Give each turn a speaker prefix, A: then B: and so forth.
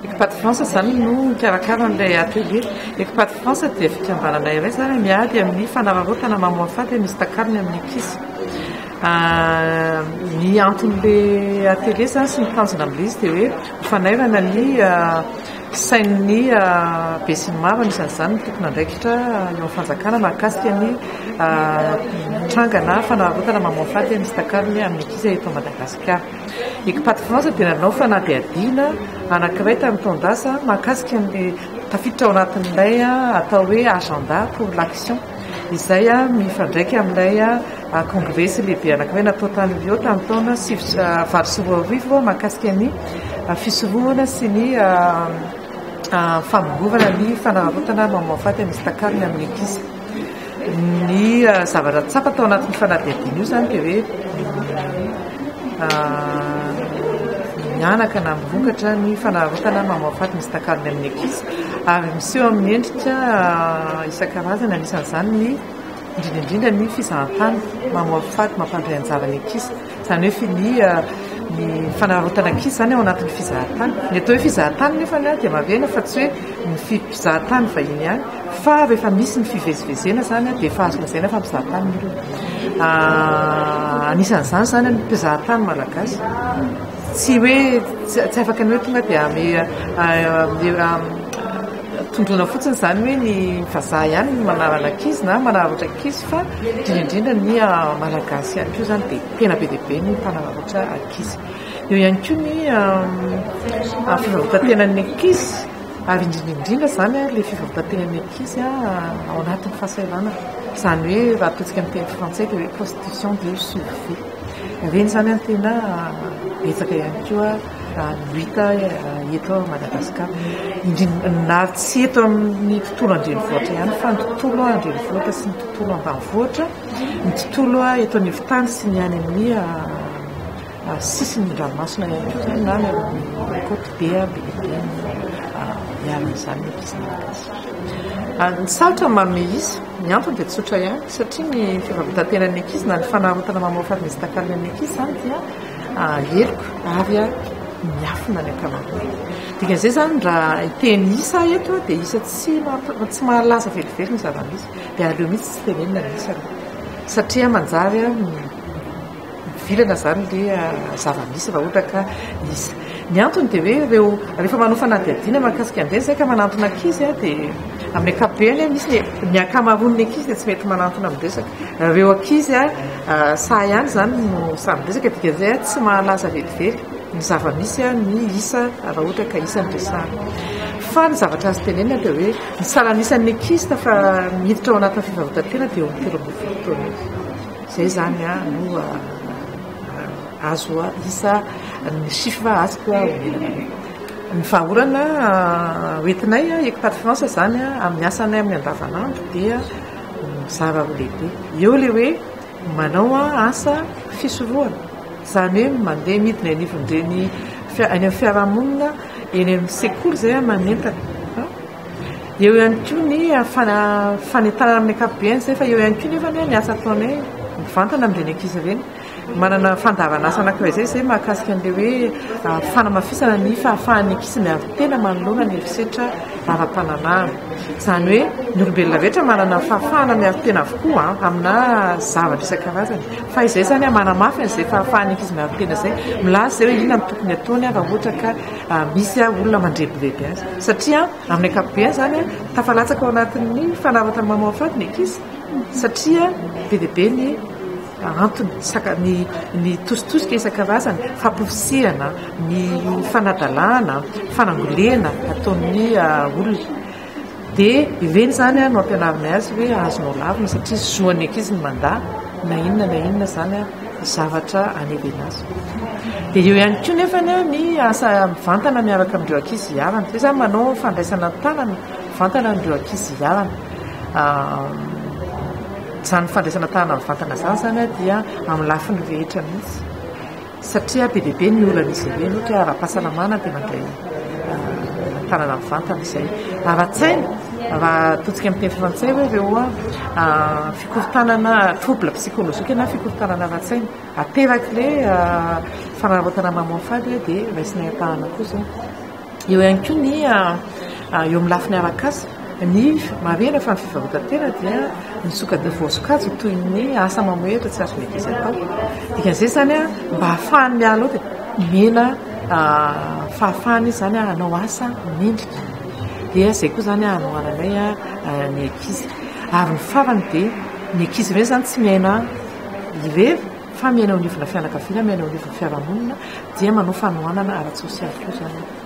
A: Ecpat France izany no mikarakara an'ilay atelier. Ecpat France dia fikambanana iray izany miady amin'ny fanararaotana mamoafady misy takalony amin'ny ankizy. Ny anton'ilay atelier izany sy ny tanjona amin'ilay izy dia hoe ho fanairana ny sain'ny besinimaro, anisan'izany ny tompon'andraikitra eo amin'ny fanjakana mahakasika ny trangana fanararaotana mamoafady misy takalony amin'ny ankizy eto Madagasikara. Ecpat France dia nanao fanadihadiana anankiray tamin'ny taon-dasa mahakasika ny tafiditra ao anatin'ilay atao hoe agenda pour l'action izay mifandraika amin'ilay kongresy lehibe anankiray natao tany Rio tamin'ny taona 2008 mahakasika ny fisorohana sy ny famongorana ny fanararaotana mamoafady misy takalony amin'ny ankizy. Ny zavatra tsapa tao anatin'ny fanadihadiana io izany dia hoe mihanaka na mirongatra ny fanararaotana mamoafady misy takalony amin'ny ankizy ary miseho amin'ny endrika isan-karazany, anisan'izany ny indrindra indrindra ny fizahantany mamoafady mampandray anjara ny ankizy. Izany hoe ny ny fanararaotana ankizy izany ao anatin'ny fizahantany. Ny atao hoe fizahantany nefa dia marihina fa tsy hoe ny mpizahatany vahiny ihany fa rehefa misy ny fivezivezena izany dia efa azo lazaina fa mpizahatany ny olona. Anisan'izany izany ny mpizahatany malagasy. Tsy hoe tsy afaka ny hoe tonga dia ame tondroina fotsiny izany hoe ny vazaha ihany no manarana ankizy na manararaotra ankizy fa indrindra indrindra ny malagasy ihany koa izany dia tena be dia be ny mpanararaotra ankizy. Eo ihany koa ny fivarotan-tenan'ny ankizy ary indrindra indrindra izany ilay fivarotan-tenan'ny ankizy ao anatin'ny fahasahiranana. Izany hoe raha ataontsika amin'ny teny frantsay dia hoe prostitution de survie. Ireny izany no tena betsaka ihany koa no hita eto Madagasikara. Indrindra na tsy eto amin'ny tontolo an-drenivohitra ihany fa ny tontolo an-drenivohitra sy ny tontolo ambanivohitra, ny tontolo eto anivon-tany sy ny any amin'ny sisin'ny ranomasina ihany koa izany na any amin'ny côte dia be dia be no iharan'izany ny ankizy malagasy. Ny sarotra ny manome isa, ny antony dia tsotra ihany satria ny fivarotan-tenan'ny ankizy na ny fanarotana mamoafady misy takalony amin'ny ankizy izany dia heloka ary miafina ny ankamaroany. Dikan'izay izany raha hiteny isa aho eto dia isa tsy tsy mahalaza velively ny zava-misy dia aleo mihitsy tsy tenenina ny isa aloha satria manjary mivilana izany ilay zava-misy raha ohatra ka isa. Ny antony dia hoe ireo rehefa manao fanadihadiana mahakasika an'ireny izay ka manantona ankizy dia amin'ny ankapobeny misy ny ny ankamaroan'ny ankizy dia tsy mety manantona miresaka. Ireo ankizy sahy ihany izany no sahy miresaka dikan'izay tsy mahalaza velively ny zava-misy ny isa raha ohatra ka isa no resahana. Fa ny zavatra azo tenenina dia hoe ny salan'isan'ny ankizy tafa miditra ao anatin'ny fivarotan-tena dia eo amin'ny 13 taona eo. Izay izany no azo isa ny chiffre azoko omena anareo. Ny vahaolana hoentinay Ecpat France izany amin'ny asanay amin'ny andavanandro dia mizara roa lehibe. Eo ilay hoe manao asa fisorohana, izany hoe mandeha midina eny anivon'ireny any amin'ny fiarahamonina, eny amin'ny sekoly izay manentana. Eo ihany koa ny fanentanana amin'ny ankapobeny izay fa eo ihany koa nefa ny asa ataonay mivantana amin'ireny ankizy ireny. Manana fandaharan'asa anankiray izay izay mahakasika an'ilay hoe fanamafisana ny fahafahan'ny ankizy miaro tena manoloana ny herisetra ara-pananahana. Izany hoe ny olombelona rehetra manana fahafahana miaro tena avokoa amina zavatra isan-karazany. Fa izay izany manamafy an'izay fahafahan'ny ankizy miaro tena izay. Milaza izay hoe inona no tokony ataony raha ohatra ka misy olona mandrebireby azy. Satria amin'ny ankapobeny izany tafalatsaka ao anatin'ny fanarotana mamoafady ny ankizy satria be dia be ny antony, saka, ny ny tositosika isan-karazany, famporisihana, ny fanadalana, fanangolena ataon'ny olona. Dia ireny izany no ampianarinay azy hoe azonao lavina satria zoan'ny ankizy ny mandà na inona na inona izany zavatra anerena azy. Dia eo ihany koa nefa ny asa mivantana miaraka amin'ireo ankizy iharana. Izay izany manao fandraisana an-tanana mivantana an'ireo ankizy iharana. Izany fandraisana an-tanana mivantana izany izany dia amin'ny lafiny rehetra mihitsy satria be dia be ny olan'izy ireny, ohatra hoe ara-pahasalamana dia mandray an-tanana mivantana izay. Ara-tsaina, raha ataontsika amin'ny teny frantsay hoe ireo fikorontanana trouble psychologique na fikorontanana ara-tsaina aterak'ilay fanararaotana mamoafady dia raisinay an-tanana koa izay. Eo ihany koa ny eo amin'ny lafiny arak'asa, ny marihana fa ny fivarotan-tena dia misokajy voasokajy ho toy ny asa mamohehitra tsy azon'ny ankizy atao. Dikan'izay izany mba hahafahany miala ao dia omena fahafahana izy izany hanao asa mendrika. Dia izay koa izany hanohananay ny ankizy. Ary ny farany dia ny ankizy ireny izany tsy miaina irery fa miaina eo anivona fianakaviana, miaina eo anivon'ny fiarahamonina dia manao fanohanana ara-tsosialy koa izany.